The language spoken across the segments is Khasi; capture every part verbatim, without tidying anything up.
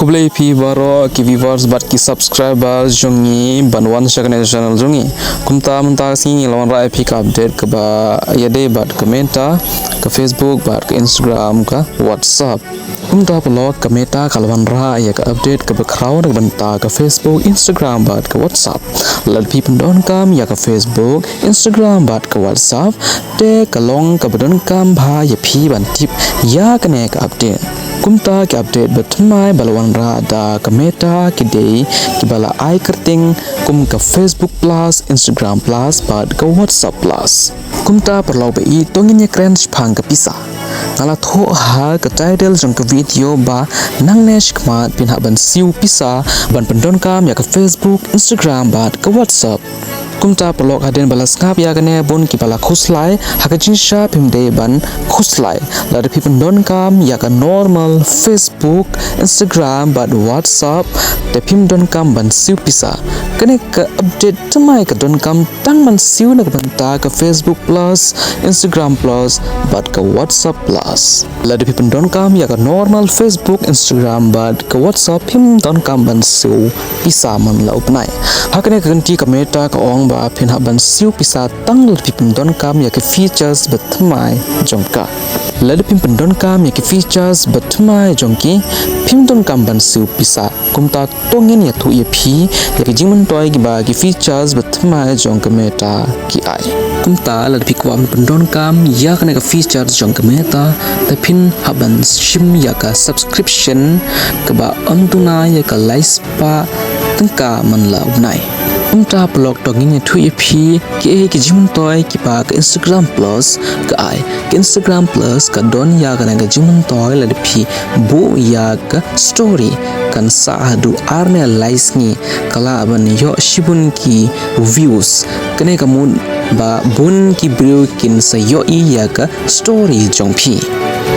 Khublei phi baroh ki viewers bad ki subscribers jong ngi ban wan sha kane channel jong ngi. Kumta mynta ka sngi ngi la wanrah ïa phi ka update kaba ïadei bad ka Meta, ka Facebook bad ka Instagram, ka WhatsApp. Kumta paralok, ka Meta ka la wanrah ïa ka update kaba khraw na ka bynta ka Facebook, Instagram bad ka WhatsApp. Lada phi pyndonkam ïa ka Facebook, Instagram bad ka WhatsApp, te ka long kaba donkam bha ïa phi ban tip ïa kane ka update. Kumta ki update ba thymmai ba la wanrah da ka Meta ki dei kiba la ai kyrteng kum ka Facebook Plus, Instagram Plus bad ka WhatsApp Plus. Kumta paralok ba ïeit, to ngin ïa kren shaphang ka pisa. Nga la thoh ha ka title jong ka video ba nangne shakhmat phin hap ban siew pisa ban pyndonkam ïa ka Facebook, Instagram bad ka WhatsApp. Kumta paralok, hadien ba la sngap ïa kane, bun kiba la khuslai. Ha ka jingshisha phim dei ban khuslai. Lada phi pyndonkam ïa ka normal Facebook, Instagram bad WhatsApp, te phim donkam ban siew pisa. Kane ka update thymmai ka donkam tang ban siew na ka bynta ka Facebook Plus, Instagram Plus bad ka WhatsApp Plus. Lada phi pyndonkam ïa ka normal Facebook, Instagram bad ka WhatsApp, phim donkam ban siew pisa man la u bnai. Ha kane ka kynti ka Meta ka ong ba phin hap ban siew pisa tang lada phi pyndonkam ïa ki features ba thymmai jong ka. Lada phim pyndonkam ïa ki features ba thymmai jong ki, phim donkam ban siew pisa. Kumta to ngin ïathuh ïa phi ïa ki jingmyntoi kiba ki features ba thymmai jong ka Meta ki ai. Kumta lada phi kwah ban pyndonkam ïa kane ka feature jong ka Meta, te phin hap ban shim ïa ka subscription kaba ym duna ïa ka lai spah tyngka man la u bnai. Kumta paralok, to ngin ïathuh ïa phi kiei ki jingmyntoi kiba ka Instagram Plus ka ai. Ka Instagram Plus ka don ïa kane ka jingmyntoi lada phi buh ïa ka story kan sah haduh ar ne lai sngi, ka lah ban ïoh shibun ki views. Kane ka mut ba bun ki briew kin sa ïohi ïa ka story jong phi.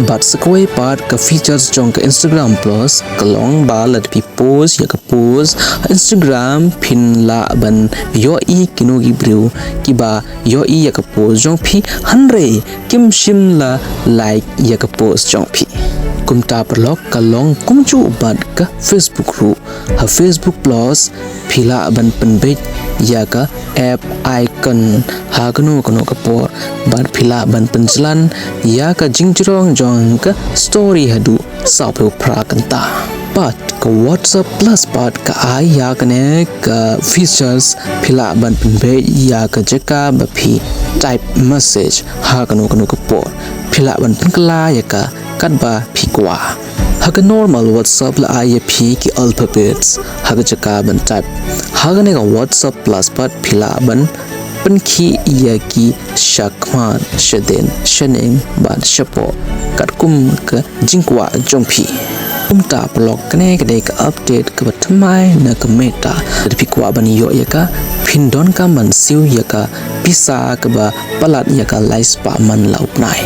Bad sa kawei pat, ka features jong ka Instagram Plus ka long ba lada phi post ïa ka post ha Instagram, phin lah ban ïohi kino ki briew kiba ïohi ïa ka post jong phi, hynrei kim shym la like ïa ka post jong phi. Kumta paralok, ka long kumjuh bad ka Facebook ruh. Ha Facebook Plus phi lah ban pynbeit ïa ka app icon ha kano kano ka por, bad phi lah ban pynjlan ïa ka jingjrong jong ka story haduh sawphew phra kynta. Bad ka WhatsApp Plus pat ka ai ïa kane ka features, phi lah ban pynbeit ïa ka jaka ba phi type message ha kano kano ka por. Phi lah ban pynkylla ïa ka katba phi kwah. Ha ka normal WhatsApp la ai ïa phi ki alphabets ha ka jaka ban type. Ha kane ka WhatsApp Plus pat phi lah ban pynkhih ïa ki shakhmat, shadien, shaneng bad shapoh, katkum ka jingkwah jong phi. Kumta paralok, kane ka dei ka update kaba thymmai na ka Meta. Lada phi kwah ban ïoh ïa ka, phin donkam ban siew ïa ka pisa kaba palat ïa ka lai spah man la u bnai.